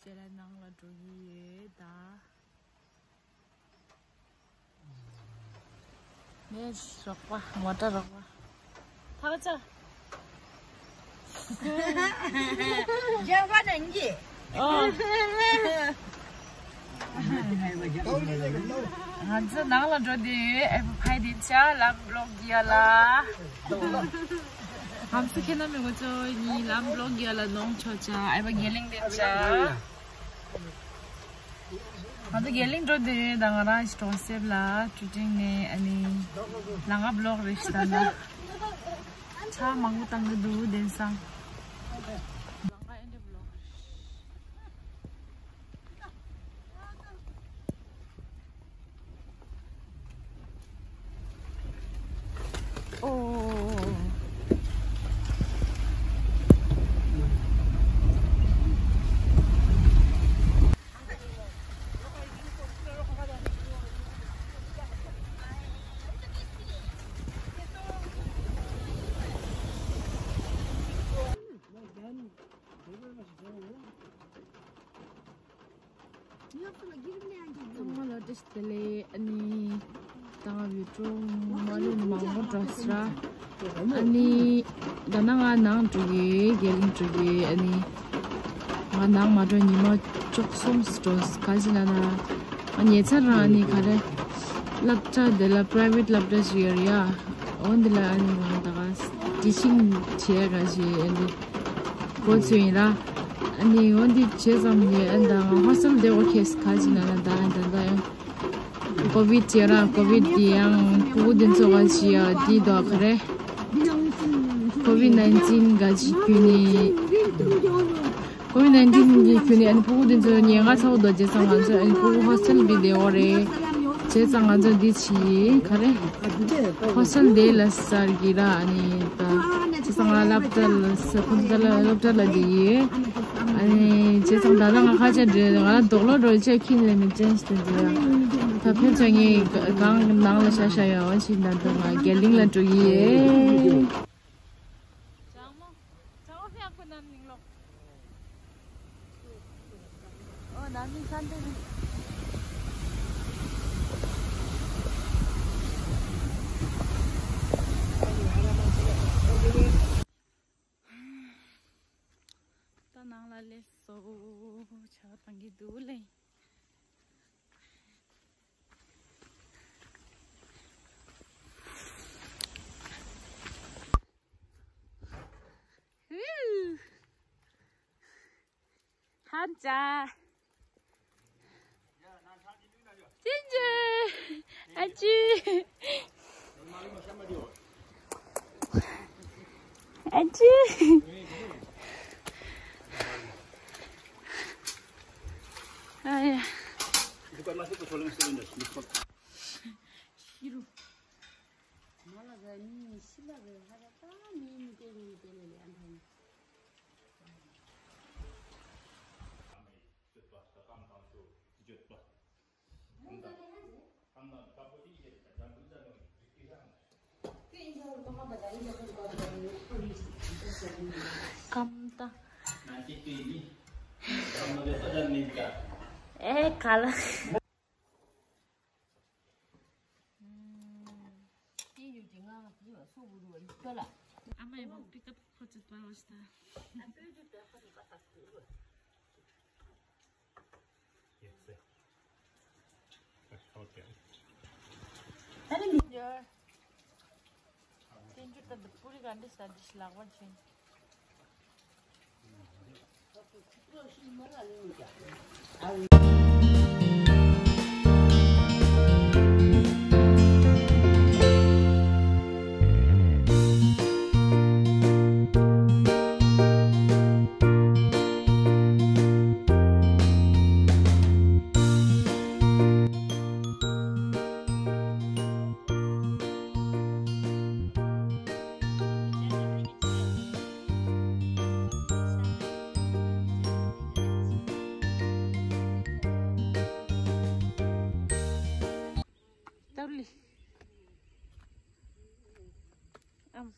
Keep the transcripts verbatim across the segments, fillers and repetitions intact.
དེ་ལ་ནང་ལ་འགྲོ་གི་ཡོད་ད། ནས་རོགས་པ་མོ་ཊ་རོགས་པ། ཐག་ཆ། རྒྱག་པ་ནང་གི། ཨོ། ང་ཚོ་ནང་ལ་འགྲོ་དུས་ཨེ་ཕ་ཕའི་དེ་ཆ་ལམ་བློག་གི་ཡ་ལ། ཧམ་སུ་ཁེ་ན་མི་གོ་ཚོ་ནི་ལམ་བློག་གི་ཡ་ལ་ནོང་ཆོ་ཆ་ཨེ་བ་གེ་ལིང་དེ་ཆ། ང་ཚོ་གེ་ལིང་འགྲོ་དུས་ད་ང་རང་ཞིག་གྲོང་གསེབ་ལ་ཀྲུ་ཀྲིང་ནས་ཨ་ནི་ལ་ང་བློག་རེ་ཞིག་ད་ན། ཆ་མང་པོ་བཏང་གི་འདུག་དེང་སང་། ཨོ། ཚང་མ་ལ་བཀྲ་ཤིས་བདེ་ལེགས། ཨ་ནི་ད་ང་བི་ཀྲོ་མ་ལུས་མང་པོ་འདྲ་སི་ར། ཨ་ནི་ད་ནང་ང་ནང་འགྲོ་གི་གེ་ལིང་འགྲོ་གི། ཨ་ནི་ང་ནང་མ་འགྲོ་ཉི་མ་བཅུ་གསུམ་འགྲོ་ག་ཅི་ན་ན། ཨ་ཉེ་ཆར་རང་ཨ་ནི་ག་རེ་སློབ་གྲྭ་དེ་ལ་པ་རའི་ཝེ་ཊི་སློབ་གྲྭ་ཞིག་ཡོད་རེད་ཡ། འོ་འདི་ལ་ཨ་ནི་ང་ད་ག་ཊི་ཆིང་བྱེད་ག་ཞིག་ཨ་ནི་འགོ་ཚུགས་ཡིན་ར། ཨ་ནི་འོ་འདི་བྱས་ཙམ་ནས་ཨ་ནི་ད་ང་ཧོ་སི་ཊེལ་བསྡད་དགོས་ཁེལ་ག་ཅི་ན་ན་ད་ཨ་ནི་ད་ད་ཡང་། ཀོ་བིད་ཅེ་ར་ཀོ་བིད་དེ་ཡང་ཕྲུ་གུ་དེ་ཚོ་ག་ཅི་ཡ་དེ་དོ་ག་རེ། ཀོ་བིད་ནའིན་ཊིན་ག་ཅི་ཁྱོད་ནི། ཀོ་བིད་ནའིན་ཊིན་གི་ཁྱོད་ནི་ཨ་ནི་ཕྲུ་གུ་དེ་ཚོ་ཉེན་ཁ་ཚ་བོ་དོ་བྱས་ཙང་ང་ཚོ་ཨ་ནི་ཕྲུ་གུ་ཧོ་སི་ཊེལ་དེ་བསྡད་འོ་རེད། བྱས་ཙང་ང་ཚོ་འདི་ཕྱི་ག་རེ། ཧོ་སི་ཊེལ་དེ་ལ་སར་གི་ར་ཨ་ནི་ད། བྱས་ཙང་ང་སློབ་གྲྭ་ལ་ས་ཁོ་ཚོ་ད་ལ་སློབ་གྲྭ་ལ་འདི་ཡིན། ཨ་ནི་བྱས་ཙང་ད་ལ་ང་ཁ་ཆེ་འདྲེ་ང་རྡོག་ལོ་འགྲོ་ཆེ་ཁྱིན་ལས་མི་ཅན་ཞིག་འདི་ཡ། ད་ཕེབས་ཙང་ངས་གང་ནང་ལ་ཤ་ཤ་ཡོད་ཨ་ཕྱིན་ད་ད་ང་རྒྱ་གླིང་ལ་འགྲོ་གི་ཡིན། ད་ནང་ལ་སླེབས་སོ། ཆར་པ་བཏང་གི་འདུག་ལེ། ཧུ། ཧན་ཅ། ཅིན་ཅི། ཨ་ཅི། ཨ་ཅི། ཨ་ཡ། ཤི་རུ། མ་ལ་ག་ནི་ཤི་ལ་ག་ཧ་ར་ཏ་མི་མི་ཏེ་མི་ཏེ་ལེ་ལེ་ཨན་ཐང་། ཀམ་ཏ། ཨེ་ག་ལ། ཨ་མ་ཡི་བུ་པིག་ཨབ་ཁོ་ཚོ་པར་བ་ཤི་ད། ཡ། ཏན་ཇུ་ད་འདི་པུ་རི་ག་འདྲ་ཞིག་ད་འདི་ཞིག་ལག་པར་བྱིན། ཏབ་ལི། ཨམ།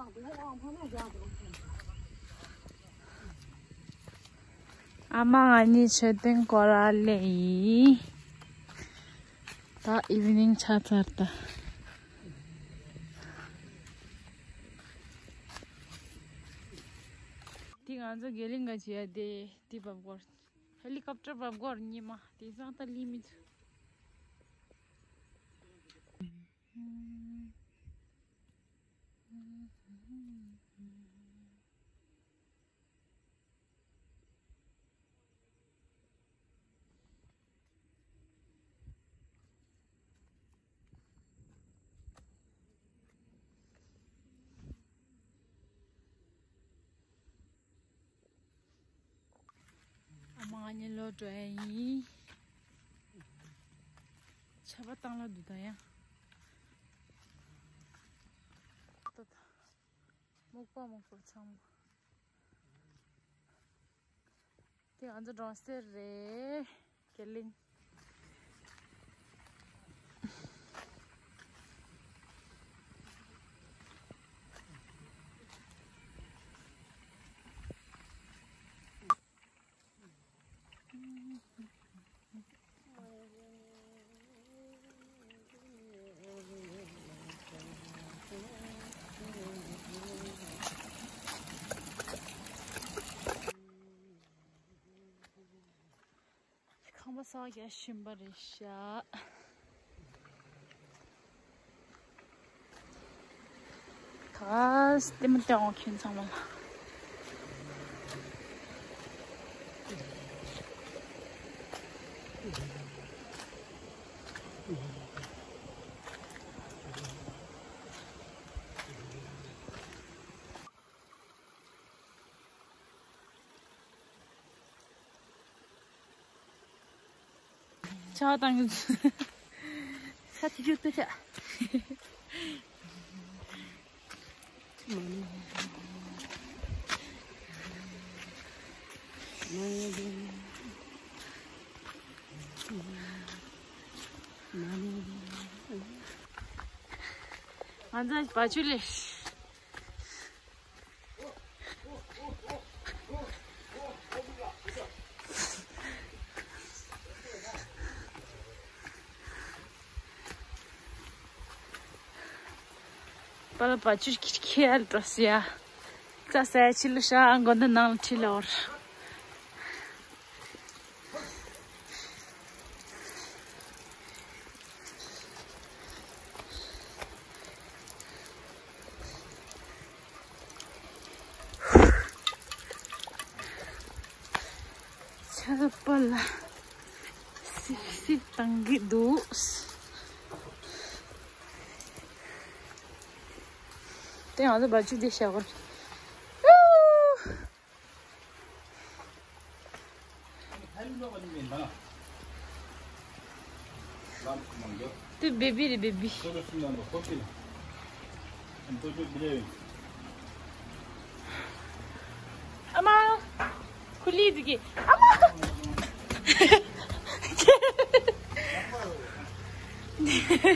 ཨ་མ་ང་གཉིས་མཆོད་རྟེན་སྐོར་ར་སླེབས་ཡིན། ད་ཨི་ཝི་ནིང་ཆགས་ཚར་ད། དེ་ང་ཚོ་དགེ་ལིང་ག་བྱེད་ཡ་དེ་དེ་བབས་སྐོར། ཧེ་ལི་ཀོབ་ཊར་བབས་སྐོར་ཉི་མ་དེ་སང་ད་ལི་མི་ཚུ། ཨ་མ་ང་གཉིས་ལོག་འགྲོ་ཡ་ཡིན། ཆར་པ་བཏང་ལ་འདུག་ད་ཡ། ད་ད། སྨུག་པ་སྨུག་པ་ཚང་མ། དེ་ང་ཚོ་གྲོང་གསེབ་རེད། དགེ་ལིང་། ཁང་པ་གསར་པ་རྒྱག་བཞིན་པ་རེད་ཤག་ད་ལྟད་མོ་བལྟས་འོང་ཁྱོད་ཚང་མ་ལ། ཆ་བ་བཏང་གི། ས་ཐིག་ཆུ་ཏུ་ཆ། ང་ཚོ་བ་ཕྱུགས་ལས། པ་ལ་བ་ཕྱུགས་ཁྱེར་ཁྱེར་འགྲོ་སི་ཡ། རྩྭ་ཟ་ཕྱི་ལ་ཤ་མགོ་འདི་ནང་ལ་ཁྲིད་ལ་འོར། ཆར་པ་ལ་སིབ་སིབ་བཏང་གི་འདུག་དེ་ང་ཚོ་བ་ཕྱུགས་དེ་བཞག་གོ། དེ་བེ་བི་རེད་བེ་བི། ཨ་མ། ཁུ་ལི་འདི་གི། ཨ་མ།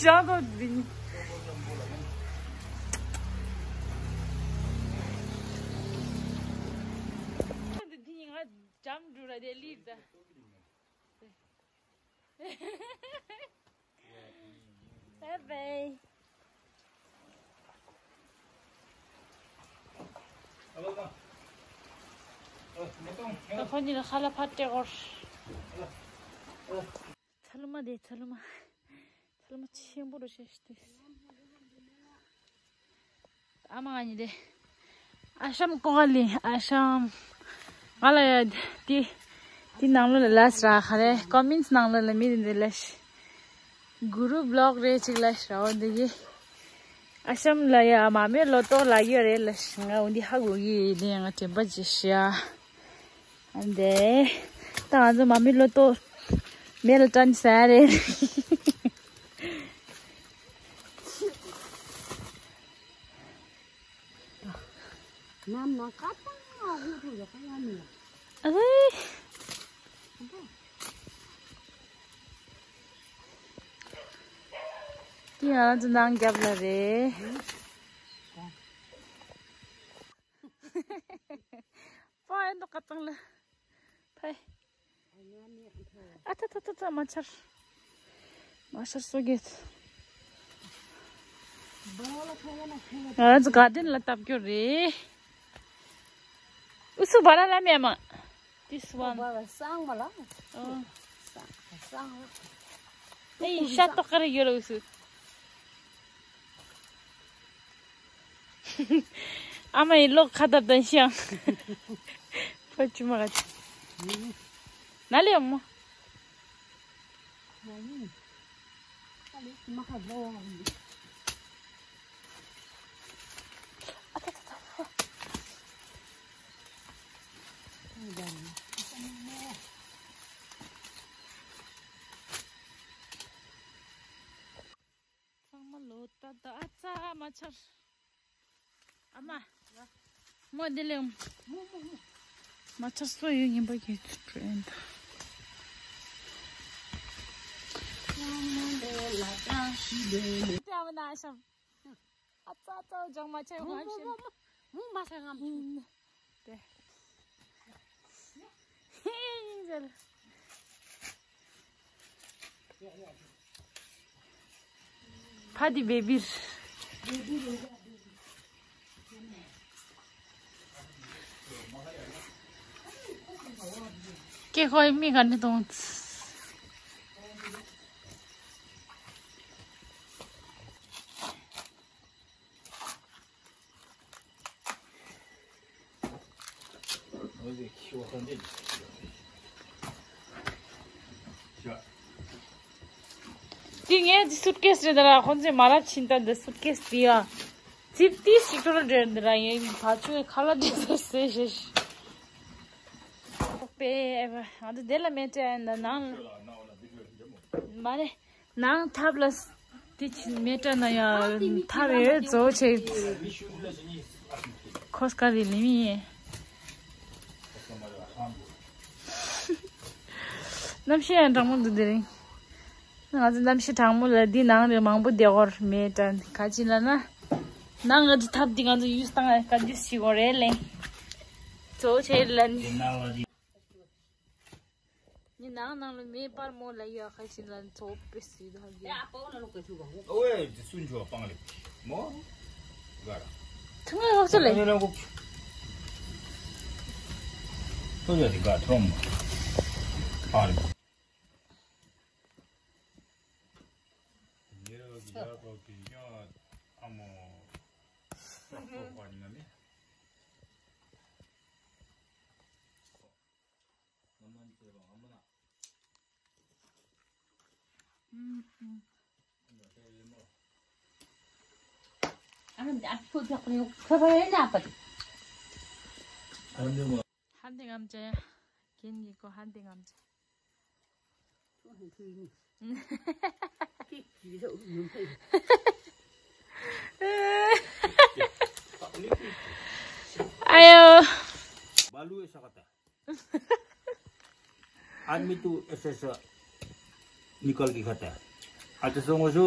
ཞོག་གོ་འདི། འདི་ང་འཇམ་འགྲོ་ར་དེ་ལི་ད། Bye bye. ད་ཁོ་གཉིས་ལ་ཁ་ལག་ཕར་སྤྲད་གོ། ཚ་ལུ་མ་དེ་ཚ་ལུ་མ། ཚ་ལུ་མ་ཆེན་པོ་རུ་བྱས་ཤིག་ཏུ། ཨ་མ་ང་གཉིས་དེ། ཨ་ཤམ་ཀོང་ལི་ཨ་ཤམ། ང་ལ་ཡ་དེ། དེ་ནང་ལོ་ལ་ལས་ར་ཁ་རེ་ཀོ་མེན་ཊི་ནང་ལོ་ལ་མི་དེ་འདི་ལས། གུ་རུ་བི་ལོག་རེ་ཅིག་ལས་ར་འོ་འདི་གི། ཨ་ཤམ་ལ་ཡ་མ་མེ་ལོ་ཏོག་ལ་ཡོད་རེད་ལ་ང་འོ་འདི་ཧ་གོ་གི་ལེ་ང་དྲན་པ་ཅི་ཤ། འདི། ད་ང་ཚོ་མ་མེ་ལོ་ཏོག་མེ་ལ་ཏྲན་ས་རེད། ནམ་ན་ཀ་ཏང་ཧུ་ཐུ་ཡོ་ཀ་ཡ་ནི། ཨ་ཧེ། དེ་ང་ཚོ་ནང་རྒྱབ་ལ་རེད། ཨ་འདུག་ག་བཏང་ལ། ཕའི། ཨ་ཐ་ཐ་ཐ་ཐ་མ་ཆར། མ་ཆར་སོ་གེད། ང་རང་ཚོ་གར་ཌེན་ལ་བཏབ་རྒྱུ་རེད། ཨུ་སུ་བ་ར་ལ་མེ་མ། This one. བ་ར་སང་མ་ལ། ཨོ། སང་སང་། ཨེ་ཤ་ཏོག་ག་རེ་ཡོད་ལ་ཨུ་སུ། ཨ་མ་ཡི་ལོག་ཁ་བཏབ་དང་ཤང་། ཕ་ཆུ་མ་ག་ཆུ། ན་ལེ་ཡོང་མོ། ཚང་མ་ལོ་ད་ད་ཨ་ཙ་མ་ཆར། ཨ་མ། མོ་འདི་ལེ། མོ་མོ་མོ། མ་ཆར་སོ་ཡོད་ངན་པ་གྱི་ཚུལ་བྲོས་ཡིན་ད། ཚང་མ་ལོ་ལ་ད་ཤི་ལེ་ལེ། ཨ་མ་ན་ཤམ། ཨ་ཙ་ཙ་ཇང་མ་ཆར་ཧོན་ཤམ། མོ་མ་ཆར་ངམ་ཆུ། ཏེ། ཧེ་ཡིན་ཟེར། ཕ་དི་བེ་བིར། ཀེ་ཧོ་མི་ག་ནི་དོང་། དེ་ངའི་སུཊ་ཀེས་རེད་ད་ར། ཁོང་ཚོས་མ་རབས་ཕྱིན་ད་འདི་སུཊ་ཀེས་དེ་ཡ། ཙིབ་ཏིས་ཞིག་ཏོ་ར་འདྲེར་འདི་ར་ཡིན་ཕ་ཆུའི་ཁ་ལག་འདྲེ་ཟེར་ཟེར་ཞེས། ཁོག་པའི་ཨེ་བ་ང་ཚོ་དེ་ལ་མེད་དྲ་ཡིན་ད་ནང་མ་རེད། ནང་ཐབ་ལ་དེ་ཕྱིན་མེད་དྲ་ན་ཡ་ཐབ་ཡོད་བཟོ་བྱེད། ཁོས་ཀ་རི་ལི་མི་ཡེ། གནམ་གཤིས་ཡང་གྲང་མོ་འདུག་དེ་རིང་། ང་ཚོ་གནམ་གཤིས་གྲང་མོ་ལ་འདི་ནང་རེ་མང་པོ་བསྡད་ཡོད་མེད་དྲ་ག་ཅི་ལ་ན། ནང་ང་ཚོ་ཐབ་འདི་ང་ཚོ་ཡུས་བཏང་ཡ་བཀའ་འདྲི་ཞིག་འོ་རེད་ལེ། གཙོ་བོ་ཆེ་ལ་ནི། ནི་ནང་ནང་ལ་མེ་སྤར་མོ་ལ་ཡ་ཁ་ཤིན་ལ་ཚོ་པེ་སི་ད་གི། ཨོ་ཨེ་ཅི་སུན་ཆོ་པང་ལེ། མོ། ག་ར། ཐུང་ངེ་ལོག་ཚོ་ལེ། ཐུང་ངེ་ལོག་ཚོ། ཐོ་ཡ་དི་ག་ཐོམ། ཨ་རེ། ཉེ་ར་གི་ཡ་གོ་གི་ཡ་ཨ་མོ། ཨ་ཁོ་པ་ནི་ང་མེ། ཧན་ཏེ་ངམ་ཅེ། ཁྱེད་ཀྱི་ཁོ་ཧན་ཏེ་ངམ་ཅེ། ཨ་ཡོ། आदमी तू ऐसे ऐसा निकल के खाता है। अच्छा, सो मुझे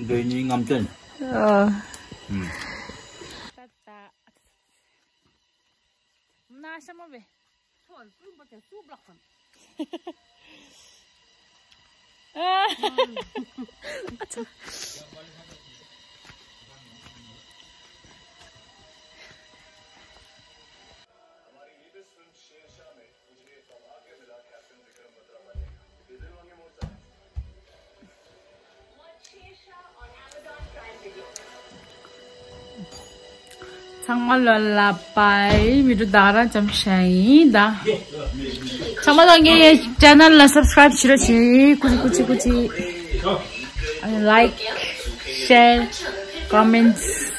दो नहीं गमचन। ཨ། ཧུམ། ན་ཤ་མ་བེ། ཚང་མ་ལོ་ལ་པའི་མི་འགྲོ་ད་ར་ཙམ་ཤ་ཡིན་ད། ཚང་མ་ལོ་ངའི་ཅེ་ནལ་ལ་སབ་སི་ཀ་རེབ་བྱེད་རོགས་བྱེད། ཀུ་ཅི་ཀུ་ཅི་ཀུ་ཅི། ལའིཀ། ཤེར། ཀོ་མེན་ཊི།